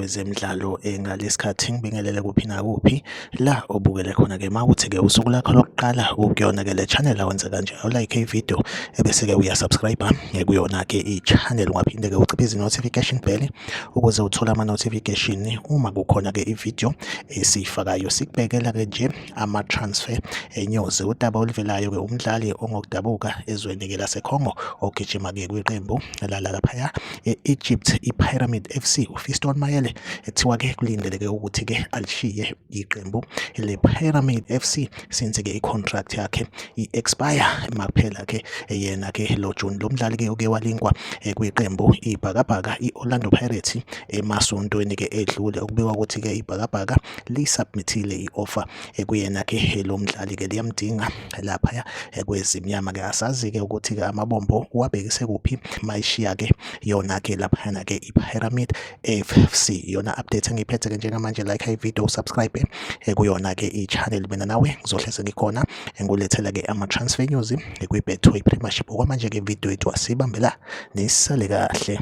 kwezemidlalo ngalesikhathi ngibingelele kuphi nakuphi la obukele khona ke mawuthi ke usuku lakho lokuqala ukuyona ke le channel awenze kanje awulike i-video ebese ke uyasubscribe kuyona ke i-channel ungaphinde ke uciphe notification bell ukuze uthole ama-notification uma kukhona ke i-video esiyifakayo. Sikubhekela ke nje ama-transfer enyozi udaba oluvelayo ke umdlali ongokudabuka ezweni ke laseCongo ogijima ke kwiqembu lala laphaya e-Egypt iPyramid FC uFiston Mayele ekuthiwa ke kulindeleke ukuthi ke alishiye iqembu le-Pyramid FC since ke i-contract yakhe i-expire makuphela ke yena ke lo June. Lo mdlali ke uke walinkwa kwiqembu ibhakabhaka i-Orlando Pirates emasontweni ke edlule okubikwa ukuthi ke ibhakabhaka lisubmithile i-offer kuyena ke lo mdlali ke liyamdinga laphaya kwezimnyama ke asazi ke ukuthi ke amabombo uwabhekise kuphi mayishiya ke yona ke laphayana ke i-Pyramid FC. Yona update engiyiphethe ke njengamanje, like i-video, subscribe kuyona ke i-channel. Mina nawe ngizohleze ngikhona ngulethela ke ama-transfer news kwi-Betway Premiership. Okwamanje ke video yethu asibambe la, nisale kahle.